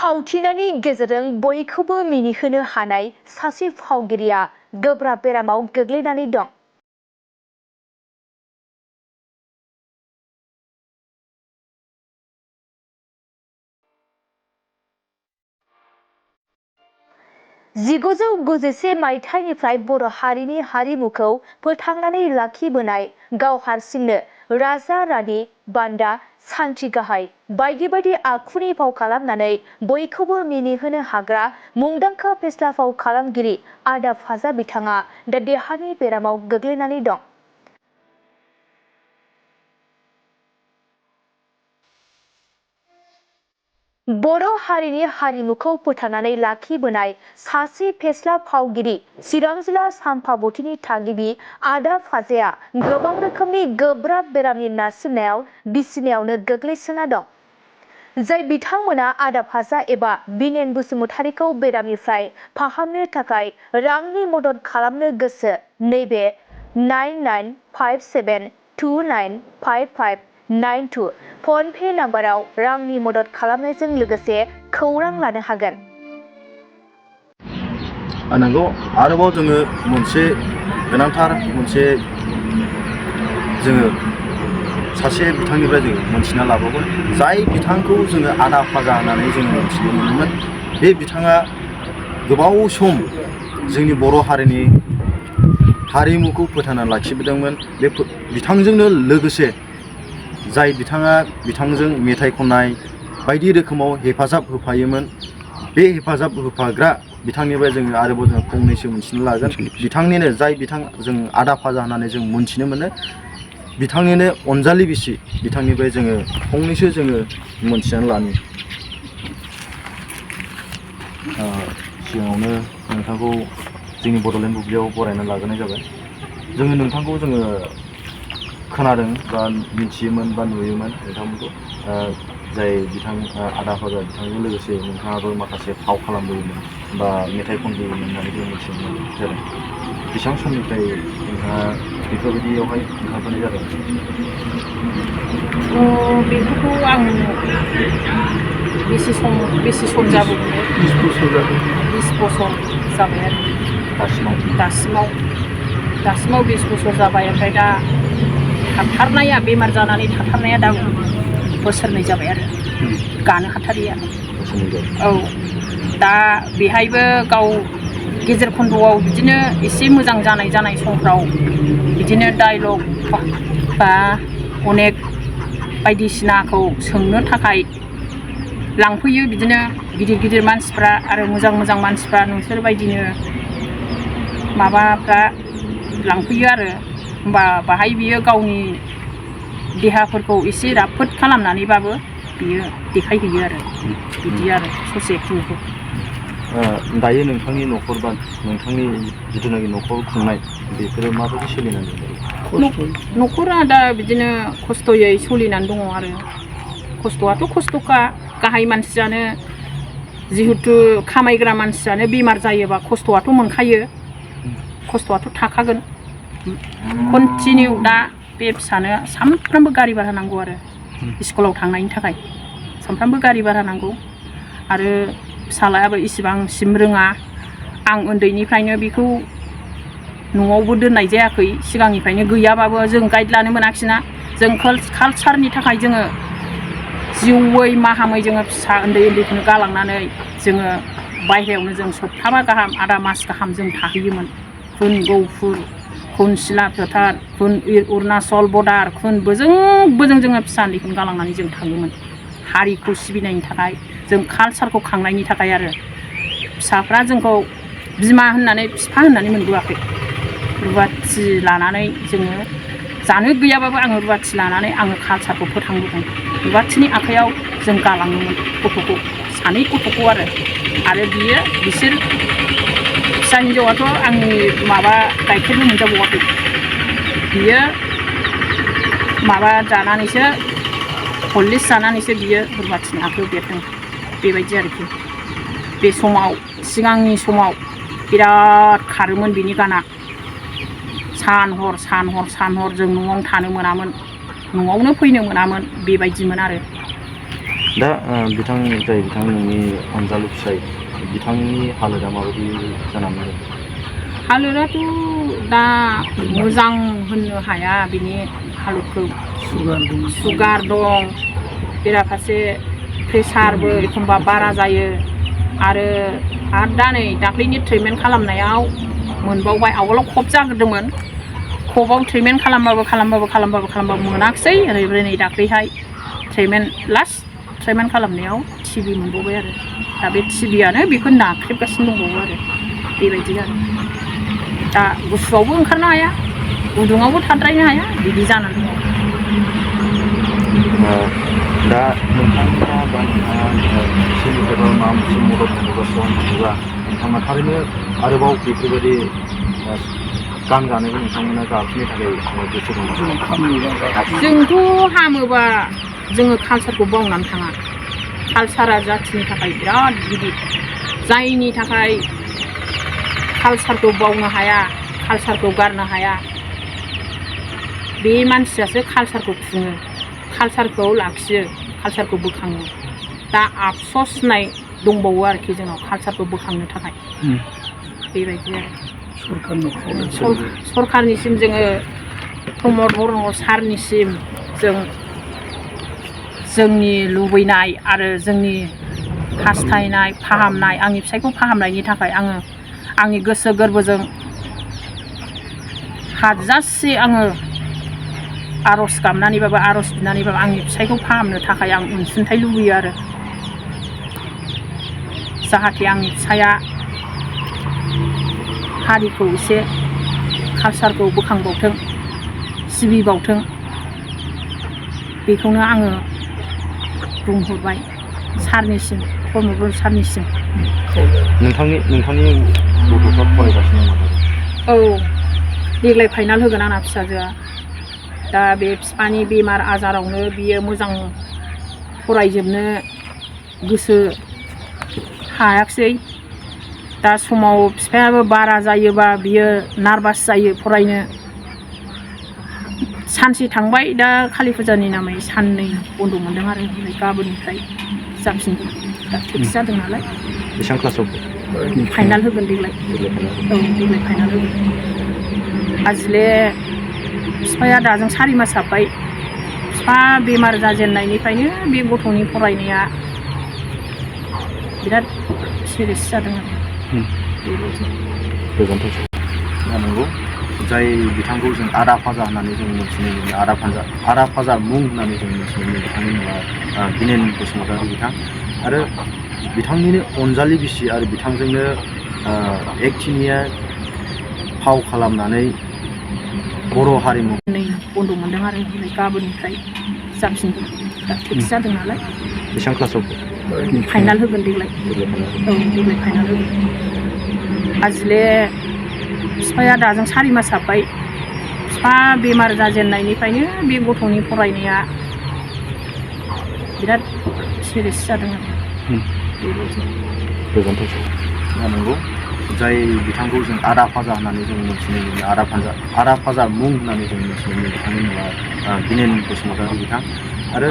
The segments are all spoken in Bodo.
फावथिनायनि गेजेरजों बयखौबो मिनिहोनो हानाय सासे फावगिरिया गोब्राब बेरामाव गोग्लैनानै दं। मायथाइनिफ्राय बर' हारिनि हारिमुखौ फोथांनानै लाखिबोनाय गाव हारसिंनो राजा रानि बान्दा सान्थ्रि गाहाय बायदि बायदि आखुनि फाव खालामनानै बयखौबो मिनिहोनो हाग्रा मुंदांखा फेस्ला फाव खालामगिरि आदा फाजा बिथाङा दा देहानि बेरामाव गोग्लैनानै दं। बर' हारिनि हारिमुखौ फोथांनानै लाखिबोनाय सासे फेस्ला फावगिरि चिरां जिल्ला सामफाबथिनि थागिबि आदा फाजाया गोबां रोखोमनि गोब्राब बेरामनि नारसिननायाव बिसिनायावनो गोग्लैसोना दं। जाय बिथांमोना आदा फाजा एबा बिनेन बसुमतारीखौ बेरामनिफ्राय फाहामनो थाखाय रांनि मदद खालामनो गोसो नैबे 9957295592 फन पे नाम्बाराव रांनि मदद खालामनायजों लोगोसे खौरां लानो हागोन। नंगौ आरोबाव जोङो मोनसे गोनांथार जोङो सासे बिथांनिफ्राय जोङो मोनथिना लाबावगोन जाय बिथांखौ जोङो आदा फाजा होननानै जोङो मिथिनो मोनोमोन। बे बिथाङा गोबाव सम जोंनि बर' हारिनि हारिमुखौ फोथांना लाखिबोदोंमोन। बे बिथांजोंनो लोगोसे जाय बिथांजों मेथाइ खननाय बायदि रोखोमाव हेफाजाब होफायोमोन। बे हेफाजाब होफाग्रा बिथांनिफ्राय जोङो आरोबाव जों फंनैसो मिथिनो लागोन। बिथांनिनो जों आदा फाजा होननानै जों मोनथिनो मोनो। बिथांनिनो अनजालि बिसि बिथांनिफ्राय जोङो फंनैसो जोङो मोनथिनानै लानो। सिगाङावनो नोंथांखौ जोंनि बड'लेण्ड बुब्लियाव बरायना लाग्रोनाय जाबाय। जोङो नोंथांखौ खोनादों बा मिथियोमोन बा नुयोमोन नोंथांमोनखौ जाय बिथां आदा फाजा बिथांजों लोगोसे नोंथाङाबो माखासे फाव खालामबोयोमोन बा मेथाइ खनबोयोमोन होननानै जों मिथिनो मोननाय जादों। बेसेबां समनिफ्राय नोंथाङा बेफोरबायदियावहाय ओंखारबोनाय जादों? बेखौथ' आं बेसे सम जाबोबाय? 20 बोसोर जाबाय आरो दासिमाव 20 बोसोर जाबाय। ओमफ्राय दा थाथारनाया बेमार जानानै थाथारनाया दा बोसोरनै जाबाय आरो गानो हाथारिया। औ दा बेहायबो गाव गेजेर खन्द'आव बिदिनो एसे मोजां जानाय समफ्राव बिदिनो डायलग बा अनेक बायदिसिनाखौ सोंनो थाखाय लांफैयो बिदिनो गिदिर मानसिफ्रा आरो मोजां मानसिफ्रा नोंसोर बायदिनो माबाफ्रा लांफैयो आरो होमबा बाहाय बियो गावनि देहाफोरखौ एसे राफोद खालामनानैबाबो बियो देखायहैयो आरो बिदि आरो ससे खिनिखौ। दायो नोंथांनि न'खर बा नोंथांनि जिथुनाखि न'खर खुंनाय बेफोरो माबायदि सोलिनानै दं? न'खरा दा बिदिनो खस्थ'यै सोलिनानै दङ आरो खस्थ'आथ' खस्थ'खा। गाहाय मानसियानो जिहेथु खामायग्रा मानसियानो बेमार जायोबा खस्थ'आथ' मोनखायो, खस्थ'आथ' थाखागोन। कन्टिनिउ दा बे फिसानो सानफ्रामबो गारि भारा नांगौ आरो स्कुलाव थांनायनि थाखाय सानफ्रामबो गारि भारा नांगौ। आरो फिसालायाबो इसिबांसिम रोङा। आं उन्दैनिफ्रायनो बेखौ न'आवबो दोननाय जायाखै, सिगांनिफ्रायनो गैयाबाबो जों गाइड लानो मोनाखिसैना। जों कालसारनि थाखाय जोङो जिउयै माहामै जोङो फिसा उन्दैखौनो गालांनानै जोङो बायह्रायावनो जों सप्ताबा गाहाम आदा मास गाहाम जों थाहैयोमोन। खुन गहपुर, खुन सिला फोथार, खुन अरुणाचल बर्डार, खुन बोजों जोङो फिसा उन्दैखौनो गालांनानै जों थाङोमोन। हारिखौ सिबिनायनि थाखाय, जों कालसारखौ खांनायनि थाखाय आरो फिसाफ्रा जोंखौ बिमा होननानै बिफा होननानै मोनबोआखै। रुवाथि लानानै जोङो जानो गैयाबाबो आङो रुवाथि लानानै आङो कालसारखौ फोथांबोदों। रुवाथिनि आखाइयाव जों गालाङोमोन गथ'खौ, सानै गथ'खौ आरो बिसोर फिसा हिन्जावाथ' आंनि गाइखेरबो मोनजाबावाखै। बियो जानानैसो हरलिक्स जानानैसो बियो रुवाथिनि आखाइयाव देरदों। बेबायदि आरोखि। बे समाव सिगांनि समाव बिराद खारोमोन बिनि गाना। सान हर जों न'आवनो थानो मोनामोन, न'आवनो फैनो मोनामोन, बेबायदिमोन आरो दा बिथां जाय बिथां नोंनि अनजालु फिसाय बिथांनि हालोदा माबायदि जानानै दं? हालोदाथ' दा मोजां होननो हाया बिनि हालोदखौ। सुगार दं, बेराफारसे प्रेसारबो एखमबा बारा जायो आरो दा नै दाख्लैनि ट्रिटमेन्ट खालामनायाव मोनबावबाय। आवगोलाव खब जाग्रोदोंमोन, खबाव ट्रिटमेन्ट खालामबाबो मोनाखिसै। ओरैबो नै दाख्लैहाय लास्ट ट्रिटमेन्ट खालामनायाव टिबि मोनबावबाय आरो दा बे टिबियानो बेखौ नाख्रेबगासिनो दंबावो आरो बेबायदि आरो दा गुसुआवबो ओंखारनो हाया, गुदुङावबो थाद्रायनो हाया, बिदि जानानै दङ। दा नोंथाङा बा नोंथाङा माबा मोनसे मदद मोनगासिनो दंब्ला नोंथाङा थारैनो आरोबाव बेफोरबायदि गान गानोबो नोंथांमोना गाबफिननो थाखाय गोसो दङ। जोंथ' हामोबा जोङो कालसारखौ बावनानै थाङा। कालसारा जाथिनि थाखाय बिराद गिदिर, जायनि थाखाय कालसारखौ बावनो हाया, कालसारखौ गारनो हाया, बे मानसियासो कालसारखौ खुङो, कालसारखौ लाखियो, कालसारखौ बोखाङो। दा आफस'स होननाय दंबावो आरोखि जोंनाव कालसारखौ बोखांनो थाखाय। बेबायदि आरो सरकारनिसिम जोङो प्रमद बर'न सारनिसिम जोंनि लुबैनाय आरो जोंनि हास्थायनाय फाहामनाय, आंनि फिसायखौ फाहामनायनि थाखाय आङो आंनि गोसो गोरबोजों हाजासे आङो आर'ज गाबनानैबाबो आर'ज बिनानैबाबो आंनि फिसायखौ फाहामनो थाखाय आं अनसुंथाइ लुबैयो आरो जाहाथे आंनि फिसाया हारिखौ एसे कालसारखौ बोखांबावथों, सिबिबावथों, बेखौनो आङो बुंहरबाय सारनिसिम, प्रमद बर' सारनिसिम। नोंथांनि गथ'फ्रा फरायगासिनो दं? औ, देग्लाय फाइनाल होगोन आंना फिसाजोआ। दा बे बिफानि बेमार आजारावनो बियो मोजां फरायजोबनो गोसो हायाखिसै। दा समाव बिफायाबो बारा जायोबा बियो नार्भास जायो फरायनो। सानसे थांबाय, दा कालि फुजानि नामै साननै बन्द' मोनदों आरो गाबोननिफ्राय जाफिनगोन। दा फिक्स जादों नालाय। बेसेबां क्लासाव? फाइनाल होगोन देग्लाय। औ, देग्लाय फाइनाल होगोन। आजिले बिफाया दाजों 4 मास हाबबाय। बिफा बेमार जाजेननायनिफ्रायनो बे गथ'नि फरायनाया बिराद सिरियास जादों आरो बेबायदि। गोजोन्थों। नंगौ, जाय बिथांखौ जों आदा फाजा होननानै जों मिथिनो मोनो, आदा फाजा मुं होननानै जों मिथिनो मोनो। बिथांनि मुङा बिनेन बसुमतारी बिथां आरो बिथांनिनो अनजालि बिसि आरो बिथांजोंनो एकथिनिया फाव खालामनानै बर' हारिमु बन्द' मोनदों आरो गाबोननिफ्राय जाफिनगोन। दा फिक्स जादों नालाय। बेसेबां क्लासाव? फाइनाल होगोन देग्लाय। औ, देग्लाय फाइनाल होगोन। आजिले बिफाया दाजों 4 मास हाबबाय। बिफा बेमार जाजेननायनिफ्रायनो बे गथ'नि फरायनाया बिराद सिरियास जादों आरो बेबायदि। गोजोन्थों। नंगौ, जाय बिथांखौ जों आदा फाजा होननानै जों मिथिनो मोनो, आदा फाजा मुं होननानै जों मिथिनो मोनो। बिथांनि मुङा बिनेन बसुमतारी बिथां आरो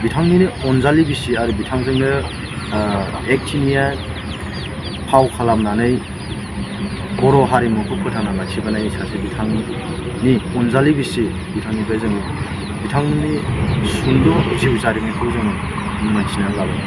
बिथांनिनो अनजालि बिसि आरो बिथांजोंनो एकथिनिया फाव खालामनानै बर' हारिमुखौ फोथांना लाखिबोनाय सासे बिथांनि अनजालि बिसि, बिथांनिफ्राय जोङो बिथांमोननि सुंद' जिउ जारिमिनखौ जोङो मोनथिनानै लाबाय।